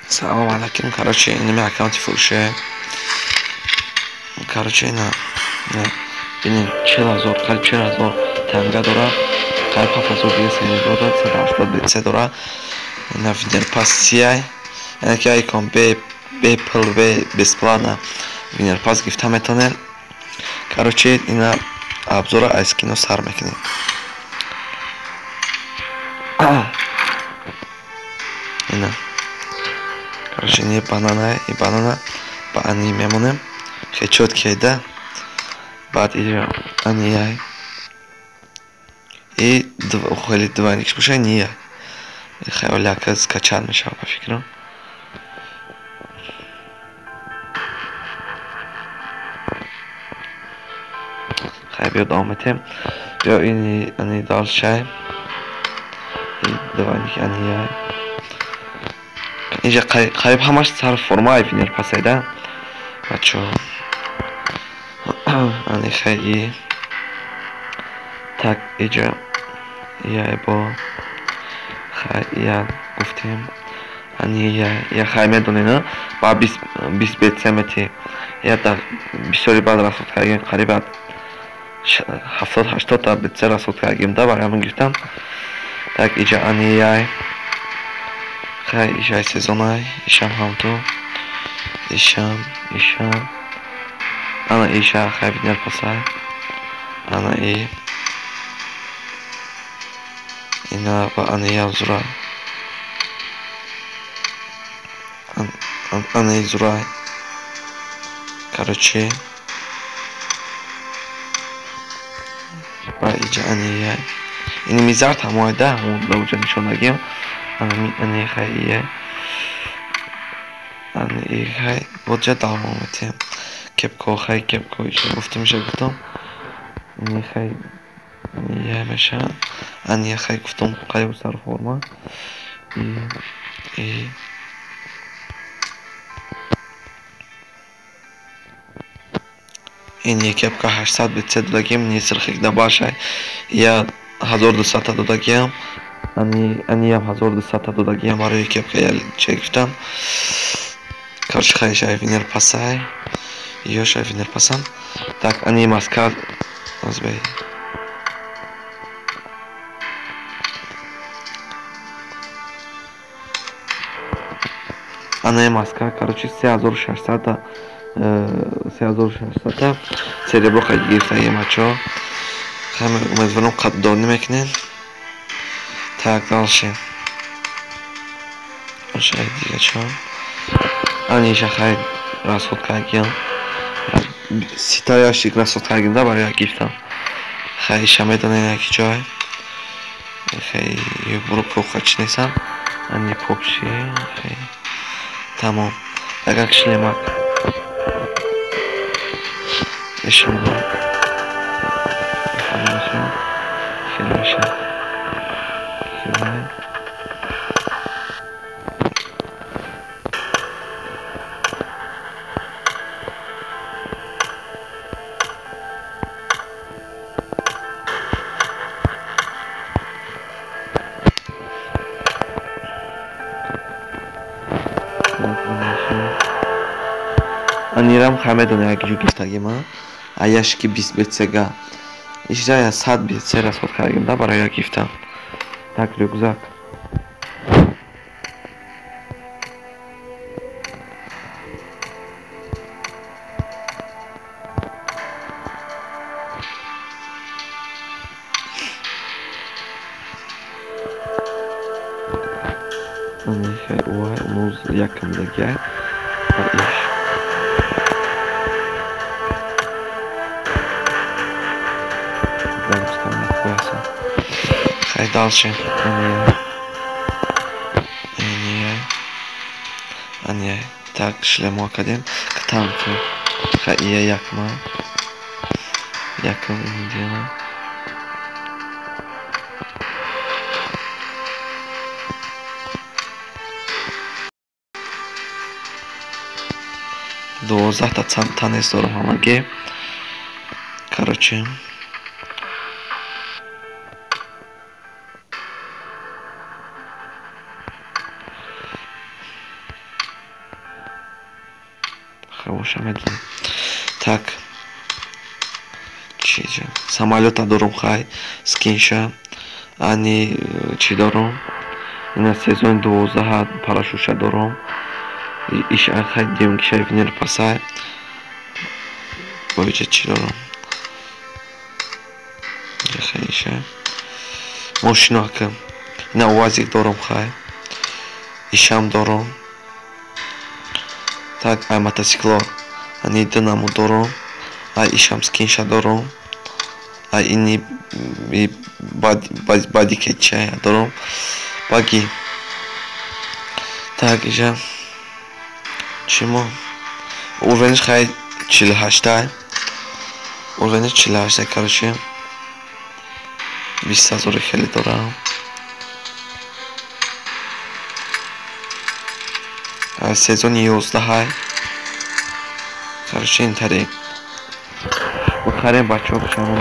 Салом алейкум. Короче, инами аккаунти фурӯше. Короче, ина бинем 40,000, қариб 40,000 танга дора, қариб 7,000 дига серебро дора, 180 БЦ дора. Ина винер пас сияй. Яъне ки айкон бе пул, бе бесплатно винер пас гирифта метавонед. Короче, ина обзора аз кино сар мекунем. Ина короче, не банана и банана ба ани мемонем. Хечот кеда. Баъд иҷа анияй. И хеле двойникш боша ния. Хаёляка скачать мешава ба фикрам. Хай биё давом метем. Биё ини ани дальше. И двойник анияй. Инҷа қариб ҳамаш сар формаи винер пасайда. Бачо. Ани хай так иҷа я бо хай я гуфтем. Ани я хай медонед, ба 20 БЦ мети. Я да бисёри баъд расход кардем, қариб 70-80 та БЦ расход кардем, да барои ҳамин гирифтам. Так иҷа ани яй. Хай ишай сезонай, ишам ҳамту, ишам, ишам. Ана иша хай винер пасай. Ана и. Ина ба ана ям зурай. Ана и зурай. Короче. Ба иҷа ана яй. Ини мизард ҳамоай да, ҳамон ба уҷа нишондагим. Ани хай ия. Ани и хай боҷа давом метиҳем. Кепко хай кепко иша гуфтам, иша гуфтам. Ани хай я меша. Ани хай гуфтам қариб сар форма. И ин кепка 800 БЦ додагим, ни сирхик да башай. Я 1200 та додагим. Аниям 1200 та додагиям барои кепка я че гирифтам. Короче, хай шай винер пасай. Ё шай винер пасам. Так, ани маска озбей. Ана маска, короче, 3600 та 3600 та серебро хай гирифтагим, бачо. Хай умедворам қадрдонӣ мекунед. Так, дальше. Ошай дига чо. Ани иша хай расход кардем. Ситаяшик расход кардем, да барои гирифтам. Хай иша медонед яки ҷой. Хай буро похач нестам. Ани попши. Хай. Тамом. Агар шлемак. Ишамак. Ишамак. Хелаша. Анирам хай медонед як ҷо гирифтагима. Аяш ки 20 БЦ-га. Ишра я 100 БЦ расход кардагим, да барои як гирифтам. Так, рюкзак. Ани хай уай муз якам дагя. Ва иш. Хай дальше. Ани так шлемо кардем. Катанку. Хай ия якма. Якам индиана. Дувоздаҳта танес дорам ҳамагӣ. Короче. Боша медонам. Так. Чиҷа? Самолёта дорум хай, скинша. Ани чӣ дорум? Ина сезони 12 парашютша дорум. Иш хай демгиша винер пасай. Боиҷа чӣ дорум? Хай иша. Мошино ака. Ина УАЗик дорум хай. Ишам дорум. Так, ай мотоцикло. Ани ду намуд дорум. Ай ишам скинша дорум. Ай ини бадикетча дорум. Баги. Так, иша. Чимо? Уровениш хай 48. Уровениш 48, короче. 20 ҳазори хеле дорам. Сезони 11. Короче, ин тари. Бухарем бачаҳо, шумо.